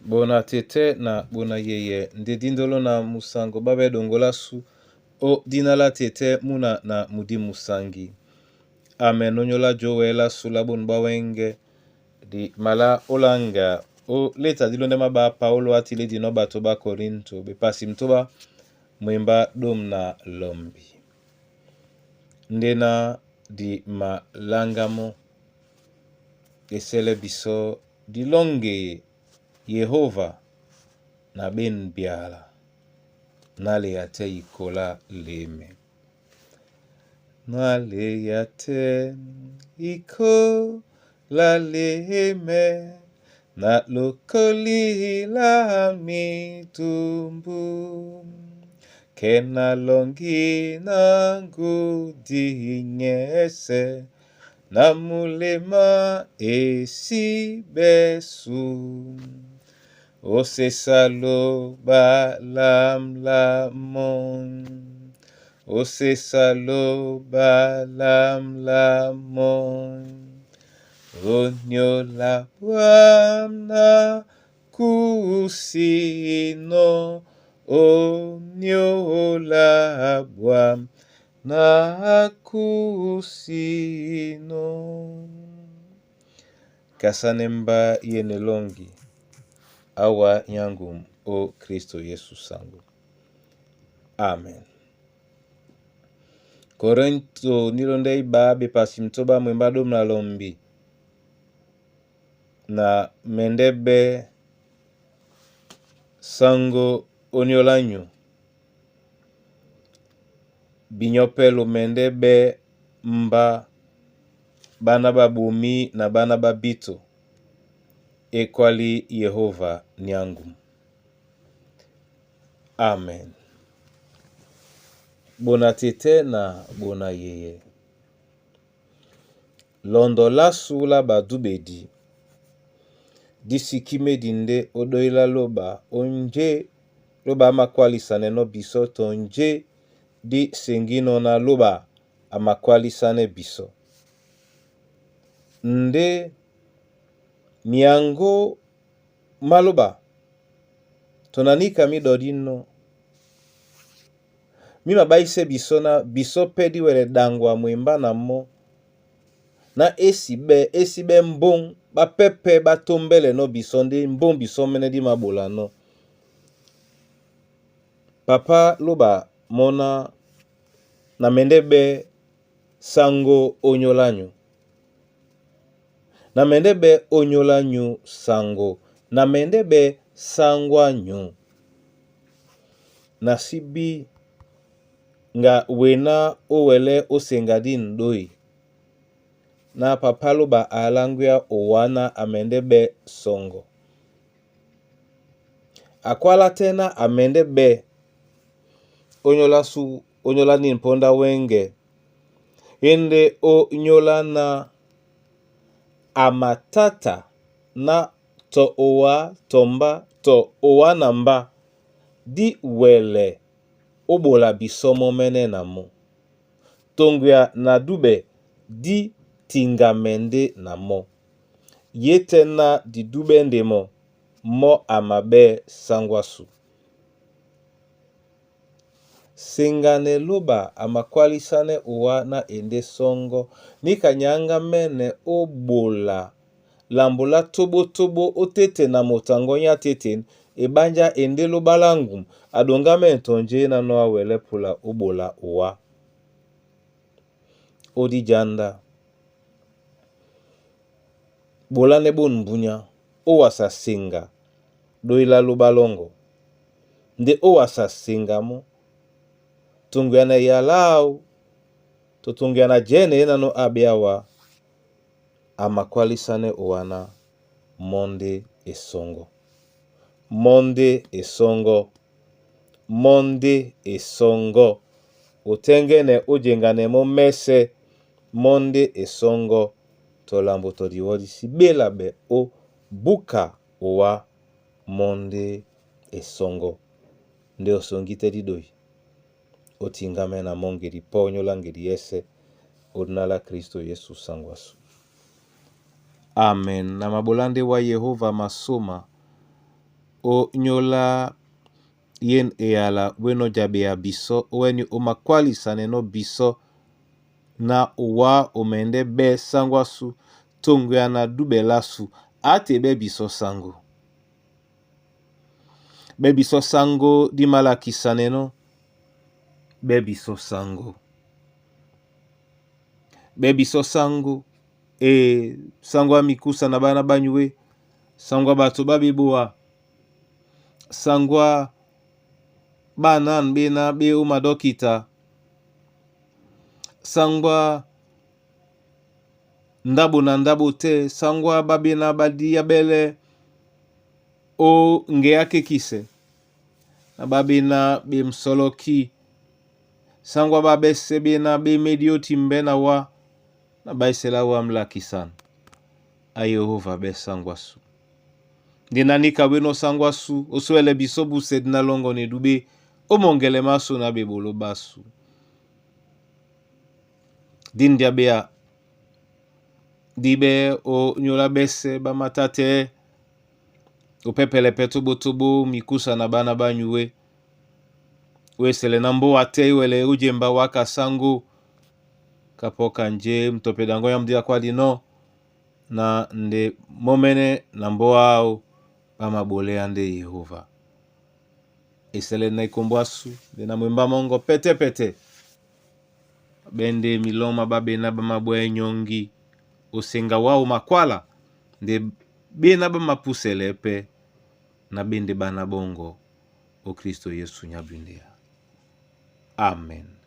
Bona tete na bona yeye nde dindolo na musango babe dongolasu o dina la tete muna na mudi musangi. Amen onyola jowela sula bonu bawenge di mala olanga o leta dilonde maba Paulo atile dino bato ba Korinto bepasi mtoba mwemba dom na lombi. Ndena di malangamo esele biso dilonge Yehova na ben biala naleya te ikola leme. Naleya te ikola leme na lokoli la mitumbu kena longi na ngudi nyese na mulema esi besu. Osesalo balamlamon. Osesalo balamlamon. Onyola bwana kusino. Onyola bwana kusino. Kasanemba yenelongi awa nyangum o Kristo Yesu sango. Amen. Korinto nilonde iba bepasi mtoba mwemba dom na lombi na mendebe sango onyolanyu binyopelo mendebe mba bana babomi na bana babito ekwali Yehova nyangum. Amen. Bona tete na bona yeye. Londo lasu la badubedi disikimedi nde odoila loba onje loba amakwalisane no biso tonje di sengino na loba amakwalisane biso. Nde miango maloba tonanika midodino mi mabaise biso na biso pe diwele dangwa mwemba na mo na esi be esi be mbong bapepe batombele no biso nde mbong biso mene di mabola no. Papa loba mona na mende be sango onyolanyu. Na mende be onyolanyu sango. Na mende be sangwanyu. Na sibi nga wena owele osenga di ndoi. Na papa loba alangwia owana amende be songo. Akwala tena amende be onyola su onyola ni mponda wenge. Ende onyola na amatata na to owa tomba to owa na mba di wele obola biso momene na mo. Tongwia na dube di tingamende na mo. Ye tena di dube ndemo mo amabe sangwasu. Sengane loba amakwalisane owa na ende songo nika nyanga mene obola lambola tobotobo otete na motango nya tete ebanja ende loba langum adonga mene tonje na no awele pula obola owa. Odi janda bolane bon mbunya owasa senga doila loba longo nde owasa senga mo tongwia na yalau to tongwia na jene ena no abe awa amakwalisane owana monde esongo. Monde esongo. Monde esongo. Otengene ojengane mo mese monde esongo tolambo todiwodisi bela be o buka owa monde esongo. Nde osongi te didoi. Otingame na mongeli po onyola ngeli ese odinala Kristo Yesu sangwasu. Amen. Na mabolande wa Yehova masoma O nyola yen eyala weno jabeya biso oweni o makwalisa neno biso na owa omende be sango asu tongwea na dube lasu ate be biso sango. Be biso sango di malakisa neno be biso sango. Be biso sango e sango ya mikusa na bana banyue sango ya bato babeboa sango ya bana bena be o madokita sango ya ndabo na ndabo te sango ya babena badi ya bele o nge akekise na babena be msoloki sango ya babese bena be otimbe na wa na baisela wa mlakisana a Yehova be sango asu nde nani kabweno sango asu oswele biso busedi na longo ne dube omongele maso na bebolo basu dindia bea dibe o nyola bese bamata te opepele pe tobotobo mikusa na bana banyue wesele na mboa te wele ujemba waka sango kapoka nje mtope dango ya mdia kwa dino na nde momene na mboa ao bamabolea nde Yehova esele na ikombo asu nde na mwemba mongo pete pete bende miloma babena bamabwa enyongi osenga wao makwala nde bena bamapusele pe na bende bana bongo o Kristo Yesu nyabundea. Amen.